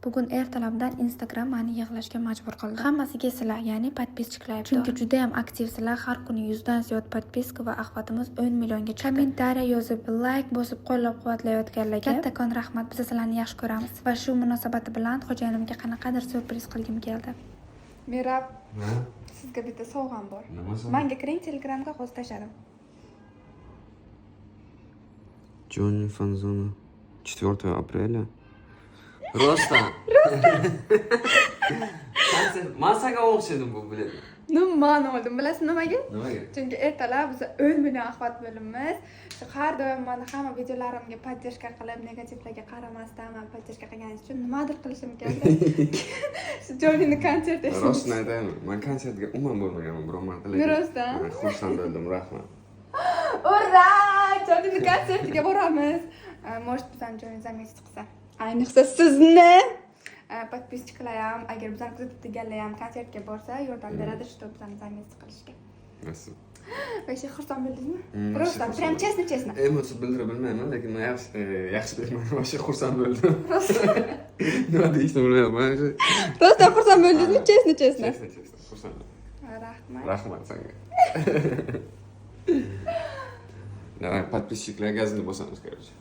Bugun ertalabdan Instagram meni yig'lashga majbur qildi. Hammasiga sizlar, ya'ni подписчик lar aybdor. Chunki juda ham aktivsizlar, har kuni 100 dan ziyod подписка va охват imiz 10 millionga chiqdi. Kommentariya yozib, layk bosib qo'llab-quvvatlayotganlarga kattakon rahmat. Biz sizlarni yaxshi ko'ramiz. Va shu munosabati bilan xo'jayinimga qanaqadir syurpriz qilgim keldi. Merab, sizga bitta sovg'am bor. Nima sovg'a? Manga kiring Telegramga, hozir tashladim. Джонни Фанзона. 4 апреля. Rostdan. Rostdan. Man sanga o'xshadim bu bilet. Nimani oldim, bilasiz nimaga? Nimaga? Chunki ertalab biz 10 million охват bo'libmiz. Har doim mani hamma videolarimga поддержка qilib, negativlarga qaramasdan mani поддержка qilganingiz uchun nimadir qilishim keldi. Shu Jonini konserti. Rostini aytaymi? Man konsertga umuman bormaganman biror marta, lekin Rostdan? Man xursand bo'ldim, rahmat. Ура! Jonini konsertiga boramiz. Может, bizani Joni заметить qilsa. Ayniqsa sizni подписчик lar ham, agar bizani kuzatib turganlar ham konsertga borsa, yordam beradi, что bizani заметить qilishga. Nasib. Вообще xursand bo'ldingizmi? Вообще Просто, xursand прям bo'ldim. Честно, честно. Emotsiya bildira bilmayman, lekin man yaxshi, yaxshi deyman, вообще xursand bo'ldim. Просто, Nima deyishni bilmayman. просто xursand bo'ldingizmi? Честно, честно. Честно, честно, xursand. Rahmat. Rahmat senga. Давай, подписчик lar gazini bosamiz, короче.